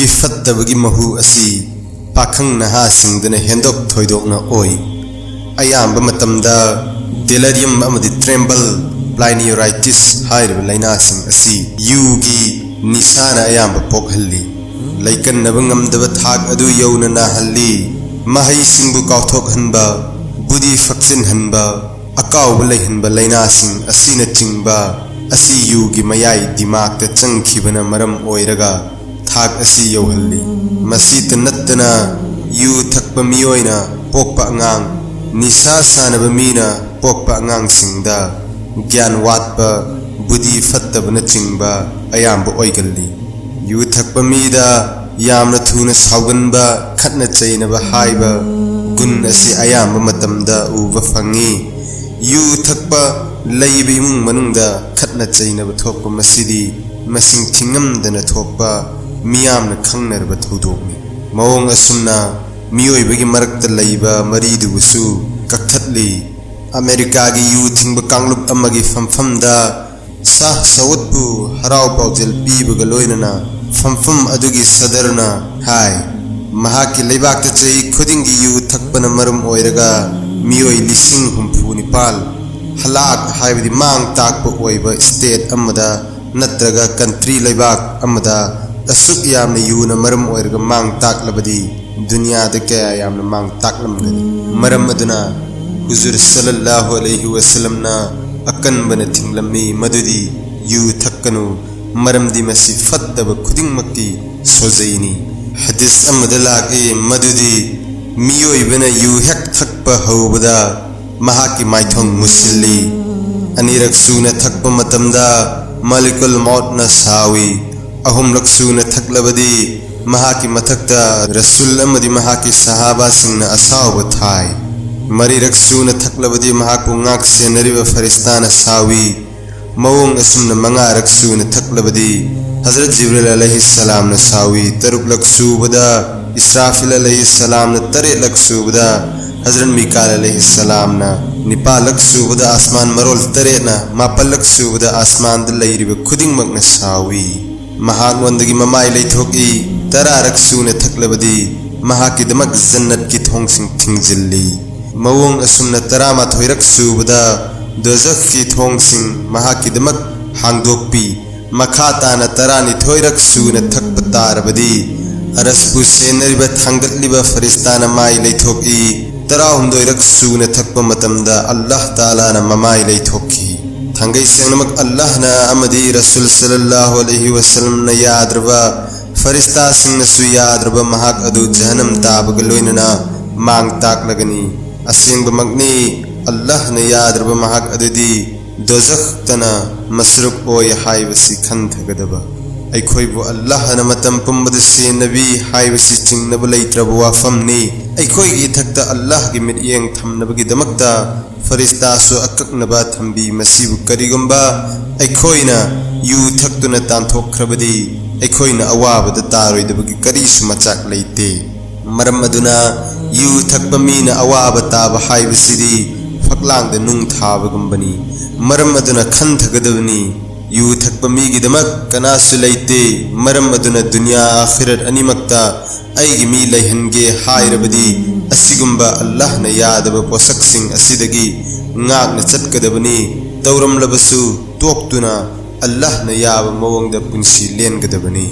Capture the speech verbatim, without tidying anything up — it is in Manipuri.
ꯐꯠꯇꯕꯒꯤ ꯃꯍꯨ ꯑꯁꯤ ꯄꯥꯈꯪ ꯅꯍꯥꯁꯤꯡꯗꯅ ꯍꯦꯟꯗꯣꯛ ꯊꯣꯏꯗꯣꯛꯅ ꯑꯣꯏ꯫ ꯑꯌꯥꯝꯕ ꯃꯇꯝꯗ delirium ꯑꯃꯗꯤ tremble, pleuritis ꯍꯥꯏꯔꯤꯕ ꯂꯥꯏꯅꯥꯁꯤꯡ ꯑꯁꯤ ꯌꯨꯒꯤ ꯅꯤꯁꯥꯅ ꯑꯌꯥꯝꯕ ꯄꯣꯛꯍꯜꯂꯤ꯫ ꯂꯩꯀꯟꯅꯕ ꯉꯝꯗꯕ ꯊꯥꯛ ꯑꯗꯨ ꯌꯧꯅ ꯅꯥꯍꯜꯂꯤ꯫ ꯃꯍꯩꯁꯤꯡꯕꯨ ꯀꯥꯎꯊꯣꯛꯍꯟꯕ, ꯕꯨꯗꯤ ꯐꯛꯆꯤꯟꯍꯟꯕ, ꯑꯀꯥꯎꯕ ꯂꯩꯍꯟꯕ ꯂꯥꯏꯅꯥꯁꯤꯡ ꯑꯁꯤꯅꯆꯤꯡꯕ ꯑꯁꯤ ꯌꯨꯒꯤ ꯃꯌꯥꯏ ꯗꯤꯃꯥꯛꯇ ꯆꯪꯈꯤꯕꯅ ꯃꯔꯝ ꯑꯣꯏꯔꯒ ꯊꯥꯛ ꯑꯁꯤ ꯌꯧꯍꯜꯂꯤ꯫ ꯃꯁꯤꯇ ꯅꯠꯇꯅ ꯌꯨ ꯊꯛꯄ ꯃꯤꯑꯣꯏꯅ ꯄꯣꯛꯄ ꯑꯉꯥꯡ, ꯅꯤꯁꯥ ꯁꯥꯟꯅꯕ ꯃꯤꯅ ꯄꯣꯛꯄ ꯑꯉꯥꯡꯁꯤꯡꯗ ꯒ꯭ꯌꯥꯟ ꯋꯥꯠꯄ, ꯕꯨꯗꯤ ꯐꯠꯇꯕꯅꯆꯤꯡꯕ ꯑꯌꯥꯝꯕ ꯑꯣꯏꯒꯜꯂꯤ꯫ ꯌꯨ ꯊꯛꯄ ꯃꯤꯗ ꯌꯥꯝꯅ ꯊꯨꯅ ꯁꯥꯎꯒꯟꯕ, ꯈꯠꯅ ꯆꯩꯅꯕ ꯍꯥꯏꯕ ꯒꯨꯟ ꯑꯁꯤ ꯑꯌꯥꯝꯕ ꯃꯇꯝꯗ ꯎꯕ ꯐꯪꯉꯤ꯫ ꯌꯨ ꯊꯛꯄ ꯂꯩꯕ ꯏꯃꯨꯡ ꯃꯅꯨꯡꯗ ꯈꯠꯅ ꯆꯩꯅꯕ ꯊꯣꯛꯄ, ꯃꯁꯤꯗꯤ ꯃꯁꯤꯡ ꯊꯤꯉꯝꯗꯅ ꯊꯣꯛꯄ, ꯃꯤꯌꯥꯝꯅ ꯈꯪꯅꯔꯕ ꯊꯧꯗꯣꯛꯅꯤ꯫ ꯃꯑꯣꯡ ꯑꯁꯨꯝꯅ ꯃꯤꯑꯣꯏꯕꯒꯤ ꯃꯔꯛꯇ ꯂꯩꯕ ꯃꯔꯤꯗꯨꯕꯨꯁꯨ ꯀꯛꯊꯠꯂꯤ꯫ ꯑꯃꯦꯔꯤꯀꯥꯒꯤ ꯌꯨ ꯊꯤꯡꯕ ꯀꯥꯡꯂꯨꯞ ꯑꯃꯒꯤ ꯐꯝꯐꯝꯗ ꯁꯥꯍ ꯁꯋꯨꯗꯄꯨ ꯍꯔꯥꯎ ꯄꯥꯎꯖꯦꯜ ꯄꯤꯕꯒ ꯂꯣꯏꯅꯅ ꯐꯝꯐꯝ ꯑꯗꯨꯒꯤ ꯁꯗꯔꯅ ꯍꯥꯏ, ꯃꯍꯥꯛꯀꯤ ꯂꯩꯕꯥꯛꯇ ꯆꯍꯤ ꯈꯨꯗꯤꯡꯒꯤ ꯌꯨ ꯊꯛꯄꯅ ꯃꯔꯝ ꯑꯣꯏꯔꯒ ꯃꯤꯑꯣꯏ ꯂꯤꯁꯤꯡ ꯍꯨꯝꯐꯨ ꯅꯤꯄꯥꯜ ꯍꯂꯥꯛ, ꯍꯥꯏꯕꯗꯤ ꯃꯥꯡ ꯇꯥꯛꯄ ꯑꯣꯏꯕ state ꯑꯃꯗ ꯅꯠꯇ꯭ꯔꯒ country, ꯂꯩꯕꯥꯛ ꯑꯃꯗ ꯑꯁꯨꯛ ꯌꯥꯝꯅ ꯌꯨꯅ ꯃꯔꯝ ꯑꯣꯏꯔꯒ ꯃꯥꯡ ꯇꯥꯛꯂꯕꯗꯤ ꯗꯨꯅꯤꯌꯥꯗ ꯀꯌꯥ ꯌꯥꯝꯅ ꯃꯥꯡ ꯇꯥꯛꯂꯝꯒꯅꯤ꯫ ꯃꯔꯝ ꯑꯗꯨꯅ ꯍꯨꯖꯨꯔ ꯁꯜꯂꯜꯂꯥꯍꯨ ꯑꯂꯩꯍꯤ ꯋꯁꯜꯂꯝꯅ ꯑꯀꯟꯕꯅ ꯊꯤꯡꯂꯝꯃꯤ ꯃꯗꯨꯗꯤ ꯌꯨ ꯊꯛꯀꯅꯨ, ꯃꯔꯝꯗꯤ ꯃꯁꯤ ꯐꯠꯇꯕ ꯈꯨꯗꯤꯡꯃꯛꯀꯤ ꯁꯣꯖꯩꯅꯤ꯫ ꯍꯗꯤꯁ ꯑꯃꯗ ꯂꯥꯛꯏ ꯃꯗꯨꯗꯤ ꯃꯤꯑꯣꯏꯕꯅ ꯌꯨ ꯍꯦꯛ ꯊꯛꯄ ꯍꯧꯕꯗ ꯃꯍꯥꯛꯀꯤ ꯃꯥꯏꯊꯣꯡ ꯃꯨꯁꯤꯜꯂꯤ꯫ ꯑꯅꯤꯔꯛ ꯁꯨꯅ ꯊꯛꯄ ꯃꯇꯝꯗ ꯃꯂꯤꯀꯨꯜ ꯃꯧꯠꯅ ꯁꯥꯎꯏ꯫ ꯑꯍꯨꯝꯂꯛ ꯁꯨꯅ ꯊꯛꯂꯕꯗꯤ ꯃꯍꯥꯛꯀꯤ ꯃꯊꯛꯇ ꯔꯁꯨꯜ ꯑꯃꯗꯤ ꯃꯍꯥꯛꯀꯤ ꯁꯍꯥꯕꯥꯁꯤꯡꯅ ꯑꯁꯥꯎꯕ ꯊꯥꯏ꯫ ꯃꯔꯤꯔꯛ ꯁꯨꯅ ꯊꯛꯂꯕꯗꯤ ꯃꯍꯥꯛꯄꯨ ꯉꯥꯛ ꯁꯦꯟꯅꯔꯤꯕ ꯐꯔꯤꯁꯇꯥꯅ ꯁꯥꯎꯏ꯫ ꯃꯑꯣꯡ ꯑꯁꯨꯝꯅ ꯃꯉꯥꯔꯛ ꯁꯨꯅ ꯊꯛꯂꯕꯗꯤ ꯍꯖꯔꯠ ꯖꯤꯕ꯭ꯔꯤꯜ ꯑꯂꯩꯍꯤ ꯁꯂꯥꯝꯅ ꯁꯥꯎꯏ꯫ ꯇꯔꯨꯛꯂꯛ ꯁꯨꯕꯗ ꯏꯁꯔꯥꯐꯤꯜ ꯑꯂꯩꯍꯤ ꯁꯂꯥꯝꯅ, ꯇꯔꯦꯠꯂꯛ ꯁꯨꯕꯗ ꯍꯖꯔꯠ ꯃꯤꯀꯥꯜ ꯑꯂꯩꯍꯤ ꯁꯂꯥꯝꯅ, ꯅꯤꯄꯥꯜꯂꯛ ꯁꯨꯕꯗ ꯑꯁꯃꯥꯟ ꯃꯔꯣꯜ ꯇꯔꯦꯠꯅ, ꯃꯥꯄꯜꯂꯛ ꯁꯨꯕꯗ ꯑꯁꯃꯥꯟꯗ ꯂꯩꯔꯤꯕ ꯈꯨꯗꯤꯡꯃꯛꯅ ꯁꯥꯎꯏ꯫ ꯃꯍꯥꯛꯉꯣꯟꯗꯒꯤ ꯃꯃꯥꯏ ꯂꯩꯊꯣꯛꯏ꯫ ꯇꯔꯥꯔꯛ ꯁꯨꯅ ꯊꯛꯂꯕꯗꯤ ꯃꯍꯥꯛꯀꯤꯗꯃꯛ ꯖꯟꯅꯠꯀꯤ ꯊꯣꯡꯁꯤꯡ ꯊꯤꯡꯖꯤꯜꯂꯤ꯫ ꯃꯑꯣꯡ ꯑꯁꯨꯝꯅ ꯇꯔꯥꯃꯥꯊꯣꯏꯔꯛ ꯁꯨꯕꯗ ꯗꯣꯖꯈꯀꯤ ꯊꯣꯡꯁꯤꯡ ꯃꯍꯥꯛꯀꯤꯗꯃꯛ ꯍꯥꯡꯗꯣꯛꯄꯤ꯫ ꯃꯈꯥ ꯇꯥꯅ ꯇꯔꯥꯅꯤꯊꯣꯏꯔꯛ ꯁꯨꯅ ꯊꯛꯄ ꯇꯥꯔꯕꯗꯤ ꯑꯔꯁꯄꯨ ꯁꯦꯟꯅꯔꯤꯕ ꯊꯥꯡꯒꯠꯂꯤꯕ ꯐꯔꯤꯁꯇꯥꯅ ꯃꯥꯏ ꯂꯩꯊꯣꯛꯏ꯫ ꯇꯔꯥꯍꯨꯝꯗꯣꯏꯔꯛ ꯁꯨꯅ ꯊꯛꯄ ꯃꯇꯝꯗ ꯑꯜꯂꯥꯍ ꯇꯥꯂꯥꯅ ꯃꯃꯥꯏ ꯂꯩꯊꯣꯛꯈꯤ꯫ ꯊꯥꯡꯒꯩ ꯁꯦꯡꯅꯃꯛ ꯑꯜꯂꯥꯍꯅ ꯑꯃꯗꯤ ꯔꯁꯨꯜ ꯁꯜꯂꯜꯂꯥꯍꯨ ꯑꯂꯩꯍꯤ ꯋꯁꯜꯂꯝꯅ ꯌꯥꯗ꯭ꯔꯕ ꯐꯔꯤꯁꯇꯥꯁꯤꯡꯅꯁꯨ ꯌꯥꯗ꯭ꯔꯕ ꯃꯍꯥꯛ ꯑꯗꯨ ꯖꯍꯅꯝ ꯇꯥꯕꯒ ꯂꯣꯏꯅꯅ ꯃꯥꯡ ꯇꯥꯛꯂꯒꯅꯤ꯫ ꯑꯁꯦꯡꯕꯃꯛꯅꯤ, ꯑꯜꯂꯥꯍꯅ ꯌꯥꯗ꯭ꯔꯕ ꯃꯍꯥꯛ ꯑꯗꯨꯗꯤ ꯗꯣꯖꯈꯇꯅ ꯃꯁꯔꯨꯛ ꯑꯣꯏ ꯍꯥꯏꯕꯁꯤ ꯈꯟꯊꯒꯗꯕ꯫ ꯑꯩꯈꯣꯏꯕꯨ ꯑꯜꯂꯥꯍꯅ ꯃꯇꯝ ꯄꯨꯝꯕꯗ ꯁꯦꯟꯅꯕꯤ ꯍꯥꯏꯕꯁꯤ ꯆꯤꯡꯅꯕ ꯂꯩꯇ꯭ꯔꯕ ꯋꯥꯐꯝꯅꯤ꯫ ꯑꯩꯈꯣꯏꯒꯤ ꯏꯊꯛꯇ ꯑꯜꯂꯥꯍꯒꯤ ꯃꯤꯠꯌꯦꯡ ꯊꯝꯅꯕꯒꯤꯗꯃꯛꯇ ꯐꯔꯤꯁꯇꯥꯁꯨ ꯑꯀꯛꯅꯕ ꯊꯝꯕꯤ꯫ ꯃꯁꯤꯕꯨ ꯀꯔꯤꯒꯨꯝꯕ ꯑꯩꯈꯣꯏꯅ ꯌꯨ ꯊꯛꯇꯨꯅ ꯇꯥꯟꯊꯣꯛꯈ꯭ꯔꯕꯗꯤ ꯑꯩꯈꯣꯏꯅ ꯑꯋꯥꯕꯗ ꯇꯥꯔꯣꯏꯗꯕꯒꯤ ꯀꯔꯤꯁꯨ ꯃꯆꯥꯛ ꯂꯩꯇꯦ꯫ ꯃꯔꯝ ꯑꯗꯨꯅ ꯌꯨ ꯊꯛꯄ ꯃꯤꯅ ꯑꯋꯥꯕ ꯇꯥꯕ ꯍꯥꯏꯕꯁꯤꯗꯤ ꯐꯛꯂꯥꯡꯗ ꯅꯨꯡ ꯊꯥꯕꯒꯨꯝꯕꯅꯤ꯫ ꯃꯔꯝ ꯑꯗꯨꯅ ꯈꯟꯊꯒꯗꯕꯅꯤ, ꯌꯨ ꯊꯛꯄ ꯃꯤꯒꯤꯗꯃꯛ ꯀꯅꯥꯁꯨ ꯂꯩꯇꯦ꯫ ꯃꯔꯝ ꯑꯗꯨꯅ ꯗꯨꯅꯤꯌꯥ ꯑꯥꯈꯤꯔꯠ ꯑꯅꯤꯃꯛꯇ ꯑꯩꯒꯤ ꯃꯤ ꯂꯩꯍꯟꯒꯦ ꯍꯥꯏꯔꯕꯗꯤ ꯑꯁꯤꯒꯨꯝꯕ ꯑꯜꯂꯥꯍꯅ ꯌꯥꯗꯕ ꯄꯣꯠꯁꯛꯁꯤꯡ ꯑꯁꯤꯗꯒꯤ ꯉꯥꯛꯅ ꯆꯠꯀꯗꯕꯅꯤ꯫ ꯇꯧꯔꯝꯂꯕꯁꯨ ꯇꯣꯛꯇꯨꯅ ꯑꯜꯂꯥꯍꯅ ꯌꯥꯕ ꯃꯑꯣꯡꯗ ꯄꯨꯟꯁꯤ ꯂꯦꯟꯒꯗꯕꯅꯤ꯫